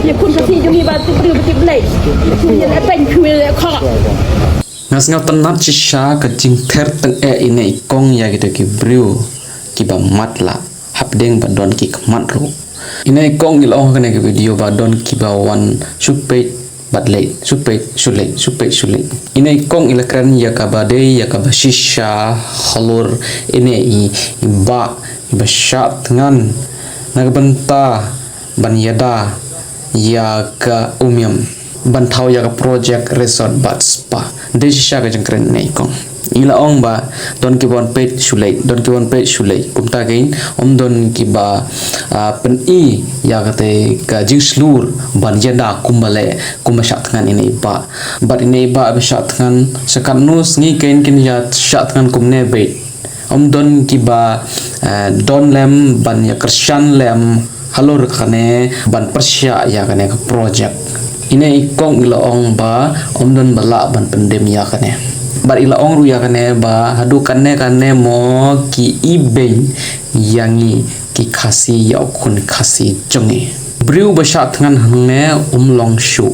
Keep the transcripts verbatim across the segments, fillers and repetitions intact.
Khun ka ti jong i ba ti briew ba ti blei. Khun ïa la peng khun ïa la khok. Nga sngewtynnat shisha ka jingther tyngeh ine i kong ïa kita ki briew kiba matlah hapdeng ba don ki khmat ruh. Ine i kong i la ong ha kane ka video ba don kiba wan shu peit bad leit, shu peit shu leit, shu peit shu leit. Ine i kong i la kren ïa kaba dei ïa kaba shisha halor ine i, i bah iba shah thngan na ka bynta ban ïada ïa ka Umiam, ban thaw ïa ka project resort bad spa. Dei shisha ka jingkren ine i kong. I la ong ba don kiba wan peit shu leit, don kiba wan peit shu leit. Kumta kein ym don kiba, ah, pyni ïa kata ka jingshlur ban ïada kumba leh, kumba shah thngan ine i bah. Bad ine i bah ba shah thngan, sha katno sngi kein kin ïa shah thngan kumne beit. Ym don kiba, eh, don lem ban ïa kyrshan lem halor kane ban pyrshah ïa kane ka project. Ine i kong i la ong ba ym don ba lah ban pyndem ïa kane. Bad i la ong ruh ïa kane ba haduh kane kane mo ki ibeiñ ïa ngi ki Khasi, ïa u khun Khasi jong ngi. Briew ba shah thngan hangne um long shuh.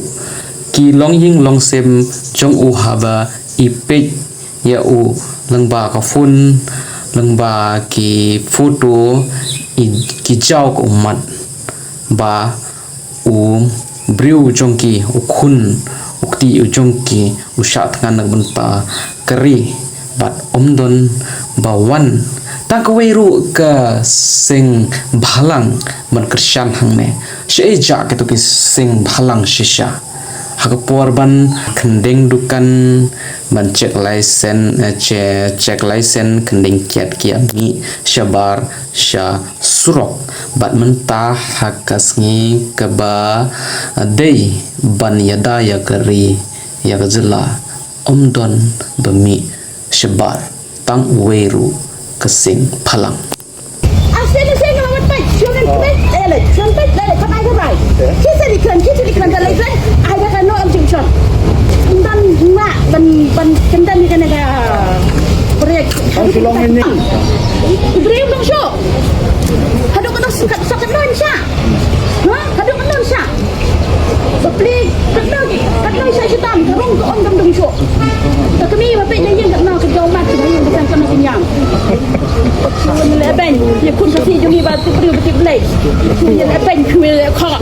Ki longïing longsem jong u haba i peit ïa u lyngba ka phone, lyngba ki photo, i, ki jaw ka ummat ba u briew jong ki, u khun, u kti u jong ki, u shah thngan na ka bynta ka ri bad ym don ba wan. Tang kawei ruh ka seng bhalang ban kyrshan hangne. Shaei jia kito ki seng bhalang shisha. Ha ka por ban kyndeng dukan, ban check license, eh, che-, check license, kyndeng kiad ki ïa mih shabar sha surok. Bad mynta ha ka sngi kaba, eh, dei ban ïada ïa ka ri, ïa ka jylla, ym don ba mih shabar, tang uwei ruh ka seng bhalang. Asen asen ka lamat peit, siang kan peit, eh, leh, siang peit, leh, leh, pakai ka rai. Kita di kan, kita di kan, tak leh kan, ai dah kan, no, am jing chon. Ban mak, ban, ban, kendan ni kan ada proyek. Kau si long ini. Beri long show. Haduh kena sekat, sekat non sha. Ha? Haduh kena sha. Bapli, katno, katno sha shitam, karong ka ong dam dong sho. Ta kami bapli na yin katno ka jong mat ka yin ka kan katno ka nyam. Kun le ben, ye kun ka ti jong i ba ti pri ba ti blei. Kun ye le ben kun le khok.